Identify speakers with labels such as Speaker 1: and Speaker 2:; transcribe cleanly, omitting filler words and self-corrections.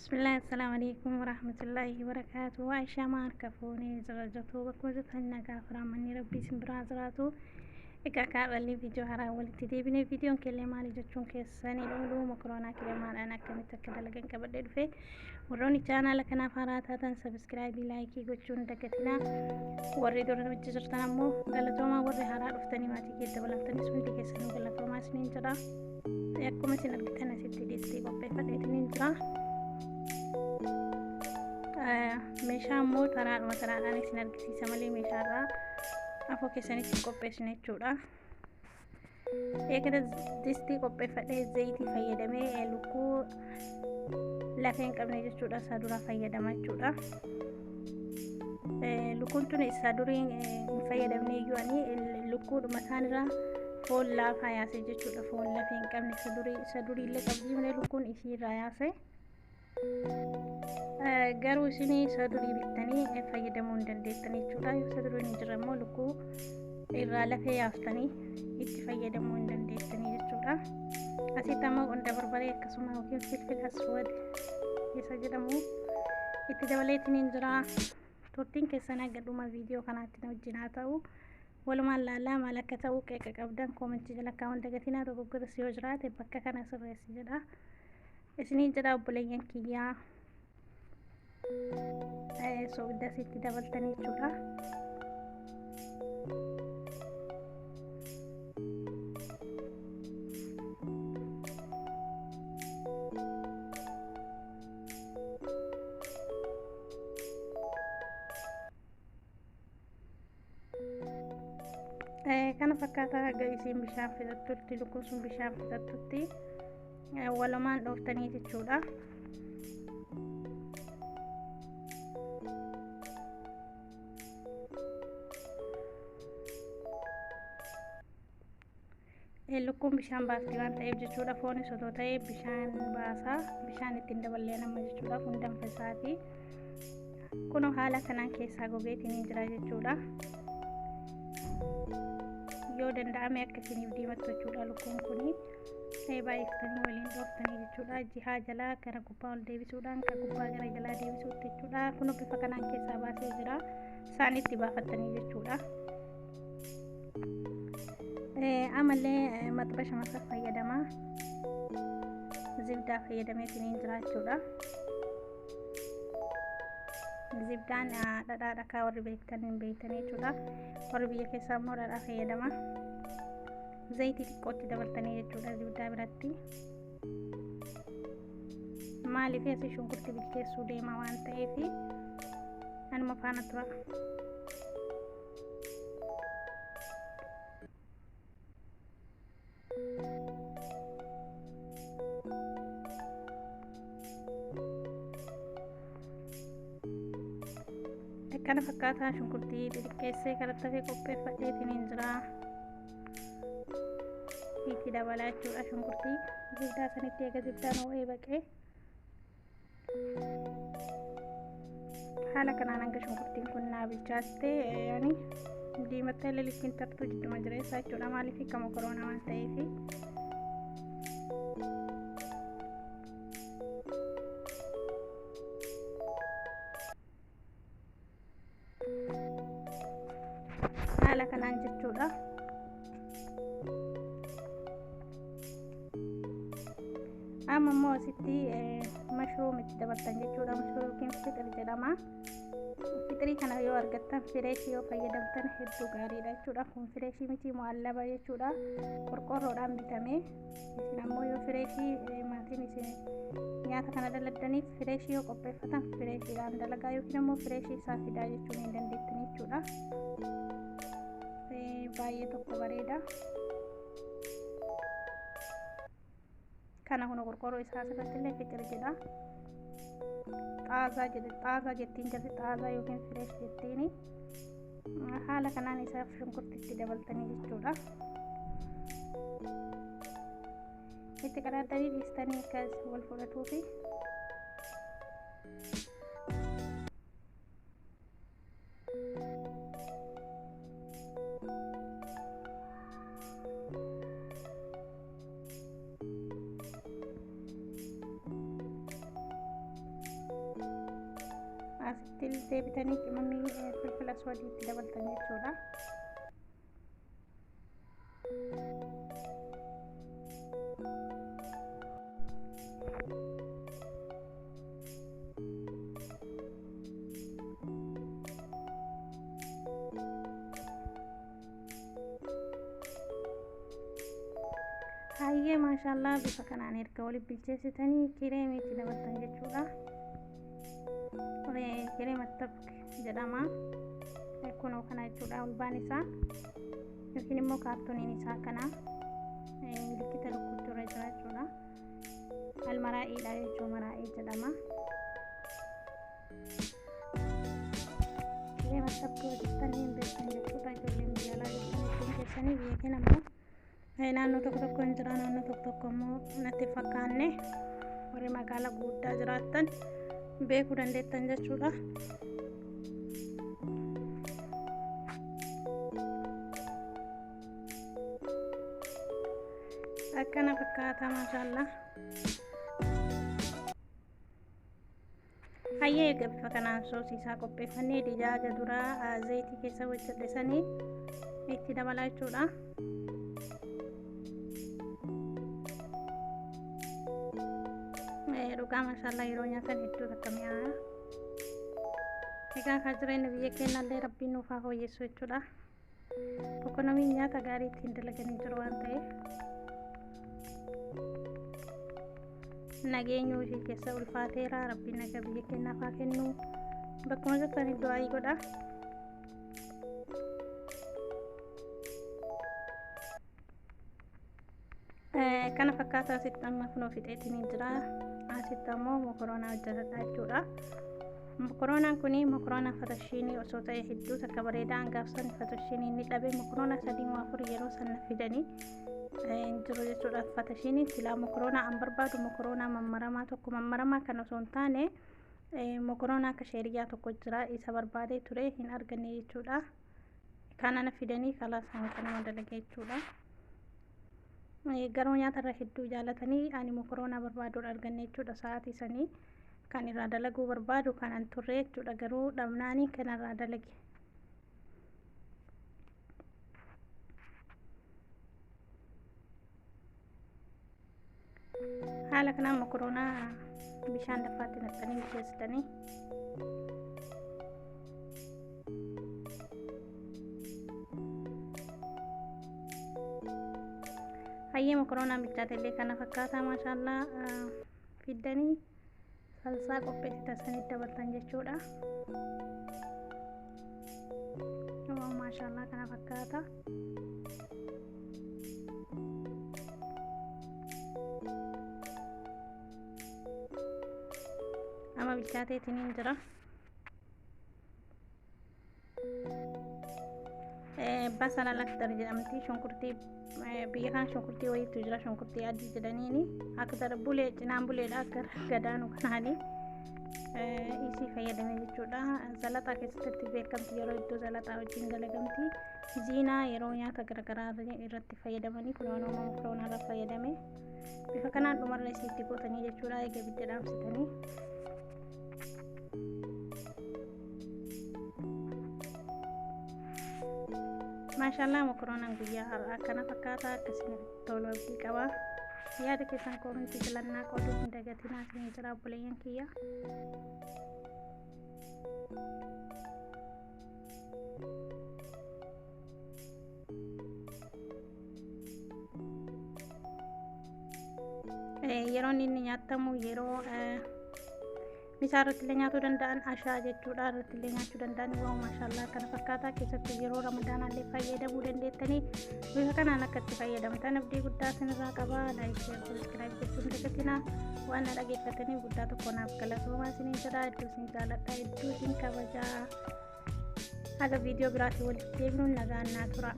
Speaker 1: Bismillah, assalamu alaikum warahmatullahi wabarakatuh. Aishaa harka fuunee jira jirtu bakkuma jirtan nagaa firaamanni rabbii isin biraa jiraatu. Egaa kaadhallee viidiyoo haaraa walitti deebinee viidiyoon keellee maali jechuun keessanii oolu mokoroonaa kireemaadhaan akkamitti akka dalagan qabadhee dhufe. Warroonni chaanaala kanaaf haaraa taatan sabiskiraayibii laayikii gochuun dagatinaa. Warri dura wajji jirtan ammoo galatoomaa, warri haaraa dhuftanii maatii kee dabalamtanis hundi keessanuu galatoomaa isiniin jedha. Akkuma isin argitan asitti distii qopheeffadheetiniin jira. Meeshaa immoo taraadhuma taraadhaan isin argisiisa malee meeshaarraa afoo keessanitti qopheessine jechuudha. Eegala distii qopheeffadhee zayitii fayyadamee lukkuu lafee hin qabne jechuudha, isa dura fayyadama jechuudha. Lukkuun tun isa durii hin fayyadamne iyyuu ani lukkuudhuma isaanirraa foon laafaa yaase jechuudha. Foon lafee hin qabne isa durii, isa duriillee qabdii malee lukkuun isiirraa yaase. Garuu isin isa durii bittanii fayyadamuu hin dandeettan jechuudha. Isa durii hin jirre immoo lukkuu irraa lafee yaaftanii itti fayyadamuu hin dandeettanii jechuudha. Asitti ammoo qunda barbaree akkasuma yookiin filfil aswad isa jedhamu itti dabaleetiin hin jira. Turtiin keessan haga dhuma viidiyoo kanaatti na wajjin haa ta'u. Walumaan laalaa maal akka ta'u qeeqa qabdan koomentii jala kaa'uun dagatinaa, dogoggoras yoo jiraate bakka kana sirreessi jedha. Isiniin jedha obboleeyyan kiyyaa. Soogidda asitti dabaltanii jechuudha. Kana fakkaata haga isiin bishaan fixattutti, lukkuun sun bishaan fixattutti walumaan dhooftanii jechuudha. Lukkuun bishaan baafti waan ta'eef jechuudha. Foonis otoo ta'ee bishaan baasaa, bishaan ittiin daballee nama jechuudha. Kun danfa isaati. Kunoo haala kanaan keessaa gogeetiin jira jechuudha. Yoo danda'ame akka isiniif diimattu jechuudha lukkuun kuni. Baay'iftanii waliin dhooftanii jechuudha. Jihaa jalaa gara gubbaa ol deebisuudhaan kan gubbaa gara jalaa deebisuutti jechuudha. Kunoo bifa kanaan keessaa baasee jira. Saanitti baafattanii jechuudha. Amallee maxbasha masa fayyadama. Zibdaa fayyadameetiin jira jechuudha. Zibdaan dhadhaa dhakaa warri beektan hin beektanii jechuudha. Warri biyya keessaa immoo dhadhaa fayyadama. Zayitii xiqqootti dabaltanii jechuudha zibdaa biratti. Maaliif asii shunkurtii bilcheessuu deema waan ta'eef anuma faana tura. Akkana fakkaataa shunkurtii xixiqqeessee karatti hafee qopheeffadheetiin hin jira. Itti dabalaa jechuudha shunkurtii zibdaa sanitti eega zibdaan ho'ee baqee. Haala kanaan hanga shunkurtiin kun naa bilchaatte yani diimattee illee ittiin tartuu jidduma jireessa jechuudha. Maaliif akka mokoroonaa waan ta'eef. Haala kanaan jechuudha. Amma immoo asitti mashruum itti dabaltan jechuudha. Mashruum yookiin fixir jedhama. Fixirii kana yoo argattan fireeshii yoo fayyadamtan hedduu gaariidha jechuudha. Kun fireeshii miti, mu'allaba jechuudha. Qorqorroodhaan bitame. Isin ammoo yoo fireeshii maatiin isin nyaata kana daladdaniif fireeshii yoo qopheeffatan fireeshiidhaan dalagaa yookiin ammoo fireeshii isaa fidaa jechuun hin dandeettan jechuudha. Baay'ee tokko bareeda. Kana kun qorqorroo isaa asirratti illee fixir jedha. Xaazaa jedhe, xaazaa jettiin jirti, xaazaa yookiin fireesh jettiini. Haala kanaan isaaf shunkurtitti dabaltanii jechuudha. Itti qadaadanii dhiistanii akkas wal fudhatuufi. Asitti deebitanii qimamii filfila aswadiitti dabaltan jechuudha. Hayyee maashaallah bifa kanaan erga walitti bilcheessitanii kireemiitti dabaltan jechuudha. Kireema tabk jedhama. Kunoo kana jechuudha ulbaan isaa yookiin immoo kaartooniin isaa kana milikkita lukkuutti irra jira jechuudha. Almaraa'iidha jechuun maraa'ii jedhama. Kireema tabk hojjettanii hin beektan jechuudha. Ijoolleen biyya alaa jirtan hedduun keessanii biyya keenya immoo naannoo tokko tokko hin jira, naannoo tokko tokko immoo natti fakkaanne warri magaalaa guddaa jiraattan beekuu dandeettan jechuudha. Akkana fakkaata maashaallah. Hayyee egaa bifa kanaan soosii isaa qopheeffannee dijaaja duraa zayitii keessa hojjedhe sanii itti dabalaa jechuudha. Dhugaa maashaallah yeroo nyaatan hedduu takka mi'aawa. Egaa kan jireenya biyya keenyallee rabbiin nuuf haa fooyyessu jechuudha. Ekonomiin nyaata gaarii ittiin dalaganii jiru waan ta'eef nageenyu ishee keessa ulfaateera. Rabbiin nagaa biyya keenyaaf haa kennu. Bakkuma jirtaniif du'aayii godha. Kana fakkaata asitti amma kunoo fixeetiin jira. Asitti ammoo mokoroonaa hojjetadha jechuudha. Mokoroonaan kun mokoroonaa fatashiinii osoo ta'e hedduu takka bareedaa hangaafsan fatashiinii ni dhabe. Mokoroonaa 3 moo 4 yeroo sana fidanii jiru jechuudha. Fatashiinii silaa mokoroonaa an barbaadu mokoroonaa mammaramaa tokko, mammaramaa kan osoo hin taane mokoroonaa akka sheeriyyaa tokko jira, isa barbaadee ture hin arganne jechuudha. Kana fidanii kalaa isaan kanuma dalage jechuudha. Garuu nyaatarra hedduu jaalatanii ani mokoroonaa barbaaduun arganne jechuudha. Sa'aatii sanii kan irraa dalaguu barbaadu kan an turre jechuudha. Garuu dhabnaanii kan irraa dalage. Haala kanaan mokoroonaa bishaan daffaatti naqxanii bilcheessitanii. Hayyee mokoroonaan bilchaate illee kana fakkaata maashaallah. Fiddanii salsaa qopheessitan sanitti dabaltan jechuudha. Maashaallah kana fakkaata. Amma bilchaateetiin jira. Basala laktar jedhamti shunkurtii biyya kana shunkurtii wayiitu jira, shunkurtii adii jedhaniini akka bulee cinaan buleedha akka gadaanu kanaani isii fayyadame jechuudha. Zalaxaa keessatti beekamti, yeroo iddoo zalaxaa wajjin dalagamti. Ziinaa yeroo nyaata garaagaraa irratti fayyadamanii kun waan uumamu mokoroonaa irra fayyadame. Bifa kanaan dhumarra isiitti gootanii jechuudha. Eega ibidda dhaamsitanii. Maashaallah mokoroonaan guyyaa har'aa akkana fakkaata. Akkasuma tolu abdii qaba. Yaada keessan koomentii filannaa qooduu hin dagatinaa isin jira obboleeyyan kiyya. Yeroon inni nyaatamu yeroo misaa irratti illee nyaatuu danda'an, ashaa jechuudha irratti illee nyaachuu danda'an. Waa maashaallah kana fakkaata. Keessattuu yeroo ramadaanaa illee fayyadamuu dandeettanii bifa kanaan akka itti fayyadamtan abdii guddaa isinirraa qaba. Like, share, subscribe gochuun dagatinaa. Waan na dhageeffataniif guddaa tokko naaf galatoomaa isiniin jedha. Hedduu isin jaaladha, hedduu isin kabajaa. Haga viidiyoo biraatiin walitti deebinuun nagaan naa tura.